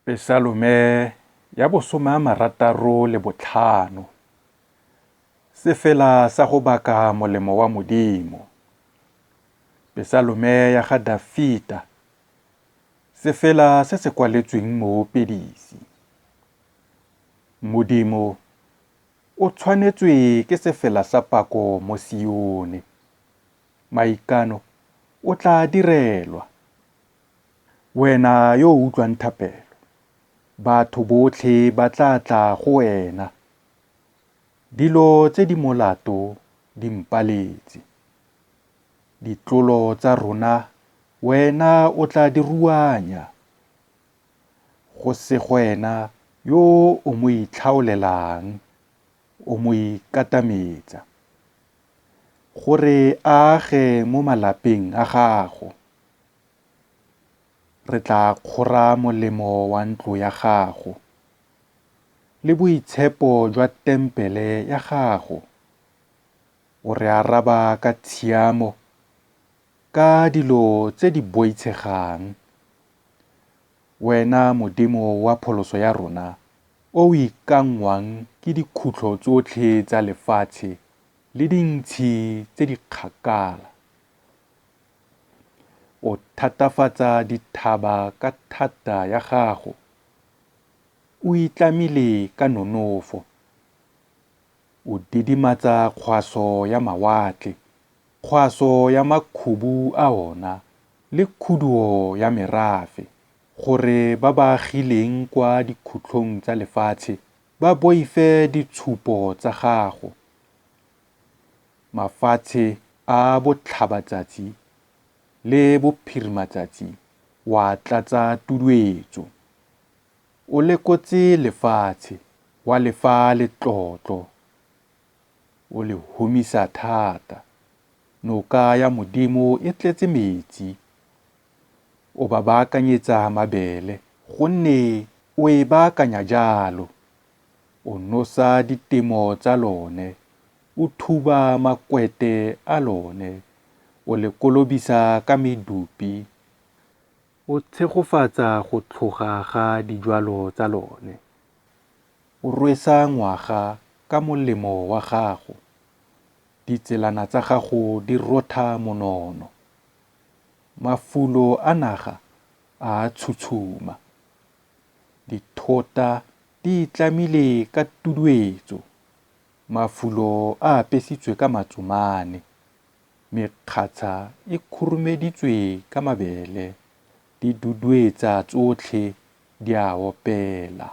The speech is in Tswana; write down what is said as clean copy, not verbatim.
Pesalome ya bo 65. Sefela sa go baka molemo wa Modimo. Pesalome ya ga Dafita. Sefela se se kwaletsweng moopedisi. Modimo, o tshwanetswe ke sefela sa pako mo Sione, maikano o tla a direlwa. Wena yo o utlwang thapelo, batho botlhe ba tla tla go wena. Dilo tse di molato di mpaletse, ditlolo tsa rona wena o tla di ruanya. Go sego ena yo o mo itlhaolelang, o mo ikatametsa, gore a age mo malapeng a gago. Re tla kgora molemo wa ntlo ya gago, le boitshepo jwa tempele ya gago. O re araba ka tshiamo, ka dilo tse di boitshegang, wena Modimo wa pholoso ya rona, o o ikanngwang ke dikhutlo tsotlhe tsa lefatshe le dintshi tse di kgakala. O thatafatsa dithaba ka thata ya gago, o itlamile ka nonofo. O didimatsa kgwaso ya mawatle, kgwaso ya makhubu a ona le khuduo ya merafe, gore ba ba agileng kwa dikhutlong tsa lefatshe ba boife ditshupo tsa gago. Mafatshe a botlhabatsatsi le bophirimatsatsi wa tlatsa tuduetso. O lekotse lefatshe, wa le fa letlotlo, o le humisa thata. Noka ya Modimo e tletse metsi. O ba baakanyetsa mabele, gonne o e baakanya jalo. O nosa ditemo tsa lone, o thuba makwete a lone, o le kolobisa ka medupi. O tshegofatsa go tlhoga ga dijwalo tsa lone. O rwesa ngwaga ka molemo wa gago, ditselana tsa gago di rotha monono. Mafulo a naga a a tshutshuma, dithota di itlamile ka tuduetso, mafulo a apesitswe ka matsomane, mekgatsha e khurumeditswe ka mabele, di duduetsa tsotlhe, di a opela.